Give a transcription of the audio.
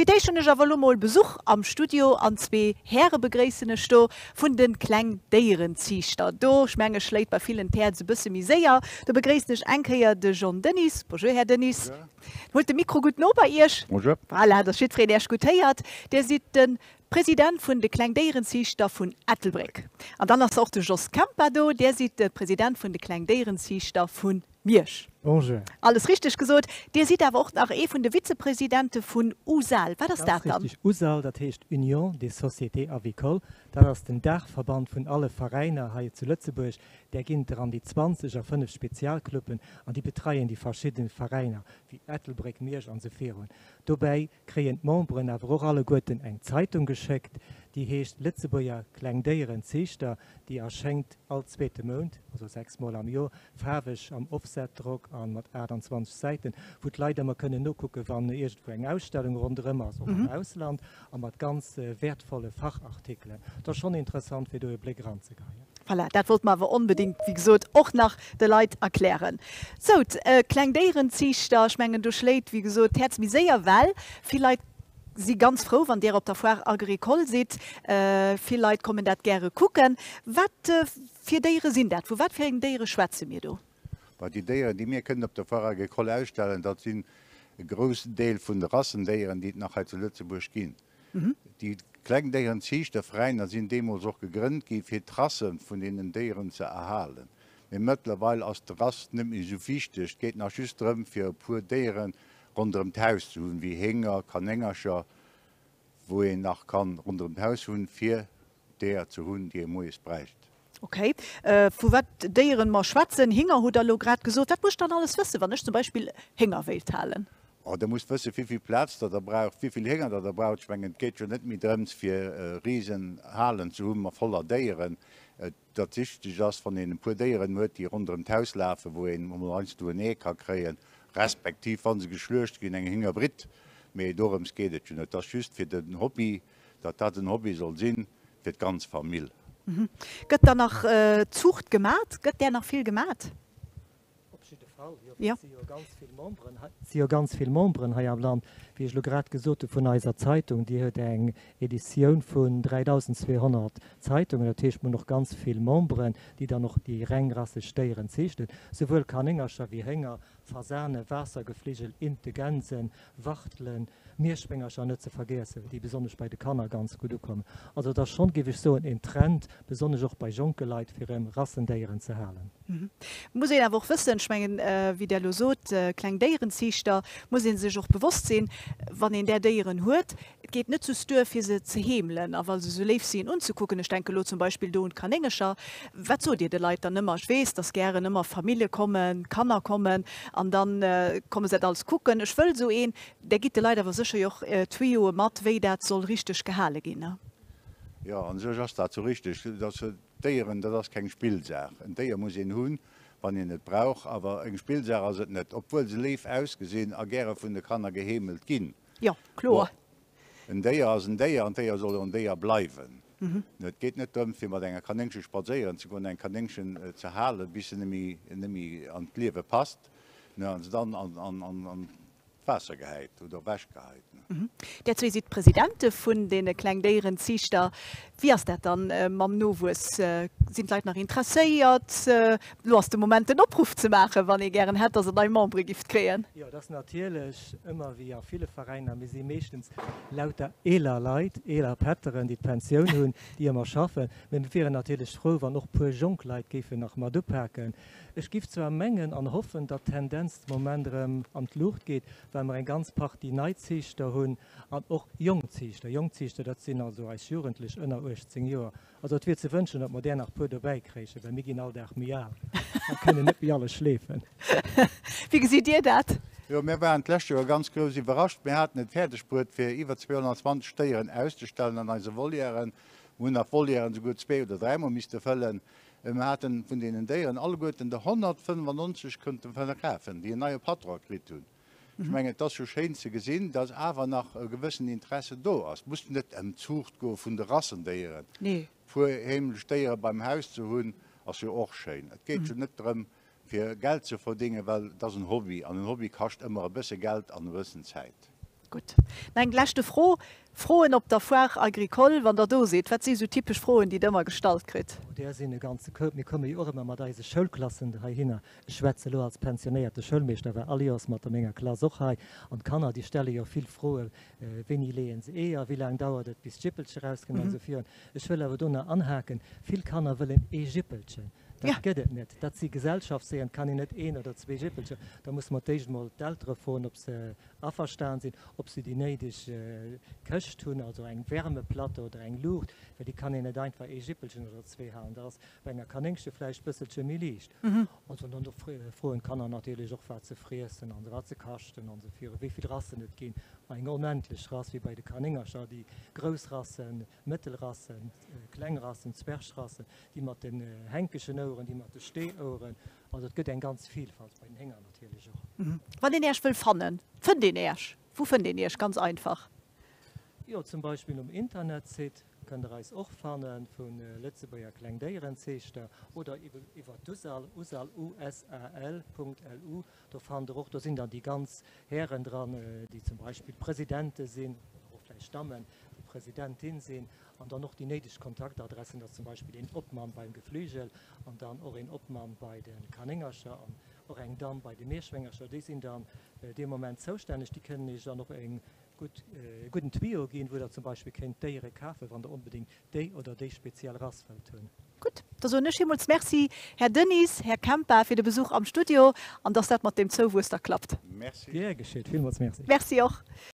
Fir d'éischt hunn ech awer elo mol Besuch am Studio an zwee Häre begréissen ech do vun de Klengdéierenziichter. Do, ech menge schléit bei villen d'Häerz e bësse méi séier. Do begréissen ech eng Kéier de John Denis. Bonjour Här Denis. Huelt de Mikro gutt no bei Iech. Bonjour. Voilà, dass jiddwereen Iech gutt héiert. Dir sidd de President vun de Klengdéierenziichter vun Ettelbréck. An dann ass och de Jos Kempa do. Dir sidd de President vun de Klengdéierenziichter vu Miersch. Bonjour. Alles richteg gesot. Dir sidd awer och nach ee vun de Vizepresidente vun USAL. Wat ass Ganz dat dann? richteg. USAL, dat heescht Union des Sociétés Avicoles. Dat ass den Daachverband vun alle Veräiner hei zu Lëtzebuerg. Där ginn et der an déi 20 a 5 Spezialcluben an déi betreien déi verschidde Veräiner, wéi Ettelbréck, Miersch an esou virun. Dobäi kréien d'Memberen awer och alleguerten eng Zeitung geschéckt, déi heescht Lëtzebuerger Klengdéierenziichter. Déi erschéngt all zweete Mount, also 6 mol am Joer, faarweg am Offsetdrock a mat 28 Säiten, wou d'Leit ëmmer kënnen nokucken, wann iergendwou eng Ausstellung ronderëm ass, och am Ausland, a mat ganz wäertvolle Fachartikelen. Et ass schonn interessant, fir do e Bléck eranzegeheien. Voilà, dat wollte mer awer onbedéngt, wéi gesot, och nach de Leit erklären. Sou, d'Klengdéierenziichter, ech mengen, do schléit, wéi gesot, d'Häerz méi séier, well vill Leit si ganz frou, wann Dir op der Foire Agricole sidd. Vill Leit kommen dat gäre kucken. Wat fir Déiere sinn dat? Vu wat fir engen Déiere schwätze mir do? Bon, déi Déieren, déi mir kënnen op der Foire Agricole ausstellen, dat sinn e groussen Deel vun de Rassendéieren, déi et nach hei zu Lëtzebuerg ginn. Déi Klengdéierenziichterveräiner sinn deemools och gegrënnt gi fir d'Rasse vun deenen Déieren ze erhalen. Mee mëttlerweil ass d'Rass net méi esou wichteg. Et geet nach just drëm fir e puer Déiere ronderëm d'Haus ze hunn, wéi Hénger, Kanéngercher, wou een nach kann ronderëm d'Haus hunn, fir d'Eeër ze hunn, déi ee moies bräicht. Ok, vu wat Déieren mer schwätzen, Hinger hutt der elo grad gesot. Wat muss ech dann alles wëssen, wann ech zum Beispill Hénger wéilt halen? Oh, der musst wëssen, wéivill Plaz der der braucht, wéivill Hénger der der braucht. Ech mengen, et geet jo net méi drëms, fir risen Halen ze hunn mat voller Déieren. Dat wichteg ass, wann een e puer Déieren huet, déi ronderëm d'Haus lafen, wou een emol heiansdo en Ee ka kréien, respektiv, wa se geschluecht ginn, eng Héngerbritt. Mee dorëms geet et jo net. Et ass just fir den Hobby, datt dat en Hobby soll sinn fir d'ganz Famill. Gëtt dann nach Zuucht gemat? Gëtt där nach vill gemat? Op jidde Fall, jo. Et si jo ganz vill Memberen hei, et si jo ganz vill Memberen hei am Land, wéi ech elo grad gesot hu vun eiser Zeitung, déi huet eng Editioun vun 3.200 Zeitungen. Dat heescht, mir hunn och ganz vill Memberen, déi dann och déi rengrasseg Déieren ziichten, souwuel Kanéngercher wéi Hénger, Fasane, Waassergefligel, Inte, Gänsen, Wachtelen, Mierschwéngercher net ze vergiessen, déi besonnesch bei de Kanner ganz gutt ukommen. Also et ass schonn, géif ech soen, een Trend, besonnesch och bei jonke Leit, fir erëm Rassendéieren ze halen. Muss een awer och wëssen, ech mengen, wéi Der elo sot, kleng Déierenziichter, muss ee sech och bewosst sinn, wann een där Déieren huet, Et geet net just duer, fir se ze heemelen a wa se esou léif sinn unzekucken. Ech denke lo zum Beispill do un d'Kanéngercher. Wat sot Dir de Leit dann ëmmer? Ech weess, dass gären ëmmer Famillje kommen, Kanner kommen an da komme se dat alles kucken. Ech wëll esou een. Der gitt de Leit awer sécher jo och Tuyaue mat, wéi dat soll richteg gehale ginn, ne? Jo, an sech ass dat sou richteg, dass Déieren, dat ass keng Spillsaach. En Déier muss een hunn, wann een et brauch, awer eng Spillsaach ass et net, obwuel se léif ausgesinn a gäre vun de Kanner geheemelt ginn. Jo, kloer. Bon, en Déier ass en Déier an d'Déier soll och en Déier bleiwen. Et geet net drëm, fir mat enger Kanéngche spadséieren ze goen, eng Kanéngchen ze halen, bis se net méi an d'Liewe passt, an se dann an d'Waasser gehäit oder ewechgeheit. Där zwee sidd d'Presidente vun deene Klengdéierenziichter. Wéi ass dat dann mam Nowuess? Sinn d'Leit nach interesséiert? Elo ass de Moment den Opruff ze maachen, wann ee gären hätt, dass der nei Membere gifft kréien. Jo, et ass natierlech ëmmer wéi a ville Veräiner, mir si meeschtens lauter eeler Leit, eeler Pätteren, déi d'Pensioun hunn, déi ëmmer schaffen. Mä mir wieren natierlech frou, wann och puer jonk Leit géifen nach mat upaken. Ech giff zwar mengen an hoffen, datt d'Tendenz de Moment erëm an d'Luucht geet, well mer eng ganz Partie nei Ziichter hunn an och jonk Ziichter. Jonk Ziichter, dat sinn also eis Jugendlech ënner 18 Joer. Also et wier ze wënschen, datt mer där nach puer dobäi kréichen, well mir ginn all Dag méi al a kënnen net méi alles schleefen. Wéi gesitt Dir dat? Jo, mir waren d'lescht Joer ganz grouss iwwerrascht. Mir haten et fäerdeg bruet, fir iwwer 220 Déieren auszestellen an eise Volièren. Mir hunn nach d'Volièren souguer zwee oder dräimol misste fëllen. Mir haten vun deenen Déieren alleguerten der 195 kënnte verkafen, déi en neie Patron kritt hunn. Ech mengen, et ass jo schéin ze gesinn, dass awer nach e gewëssen Interesse do ass. Et muss net ëm d'Zuucht goe vun de Rassendéieren. E puer heemlech Déiere beim Haus ze hunn, ass jo och schéin. Et geet jo net drëm, fir Geld ze verdéngen, well et ass en Hobby an en Hobby kascht ëmmer e bësse Geld an e bëssen Zäit. Gutt. Nach eng leschte Fro, Froen op der Foire Agricole, wann Der do sidd, wat si sou typesch Froen, déi Der ëmmer gestallt kritt? Oh, där sinn e ganze Koup. Mir komme jo och ëmmer mat eise Schoulklassen heihinner. Ech schwätze elo als pensionéierte Schoulmeeschter, war all Joers mat der menger Klass och hei. An d'Kanner, déi stelle jo vill Froen, Wéini leeën se Eeër? Wéi laang dauert et, bis d'Jippelche erauskënnt? An esou virun. Ech wëll awer do nach anhaken, Vill Kanner wëllen ee Jippelchen. Dat gëtt et net. Dat si Gesellschaftsdéieren, et kann een net een oder zwee Jippelcher. Da musse mer d'éischt emol d'Eltere froen, ob se averstan sinn, ob se déi néideg Këscht hunn, also eng Wärmeplatte oder eng Luucht, well déi kann een net einfach ee Jippelchen oder zwee halen. Dat ass bei enger Kanéngche vläicht bësselche méi liicht. Also dann do froen d'Kanner natierlech och wat se friessen an wat se kaschten an esou viru, wéi vill Rassen et ginn. Ma eng onendlech Rass, wéi bei de Kanéngercher, déi grouss Rassen, Mëttelrassen, kleng Rassen, Zwergrassen, déi mat den hänkegen Oueren, déi mat de Steeoueren. Also et gëtt eng ganz Vielfalt, bei den Hénger natierlech och. Wann een Äech wëll fannen, fënnt een Äech? Wou fënnt een Iech? Ganz einfach. Jo, zum Beispill um Internetsite kënnt der eis och fannen, vu Lëtzebuerger Klengdéierenziichter oder iwwer d'USAL, usal, U-S-A-L, Punkt LU. Do fannt der och, do sinn dann déi ganz Hären dran, déi zum Beispill Presidente sinn, oder och vläicht Dammen, déi Presidentin sinn. An dann och déi néideg Kontaktadressen, dass zum Beispill een Obmann beim Geflügel an dann och een Obmann bei de Kanéngercher an och eng Damm bei de Mierschwéngercher, déi sinn dann dee Moment zoustänneg. Déi kënnen Iech dann och e gutt, e gudden Tuyau ginn, wou Der zum Beispill kéint Déiere kafen, wann Der onbedéngt déi oder déi speziell Rass wëllt hunn. Gutt, da soen ech villmools Merci, Här Denis, Här Kempa, fir de Besuch am Studio an dass dat mat deem Zouwuess da klappt. Merci. Gär geschéet. Villmools Merci. Merci och.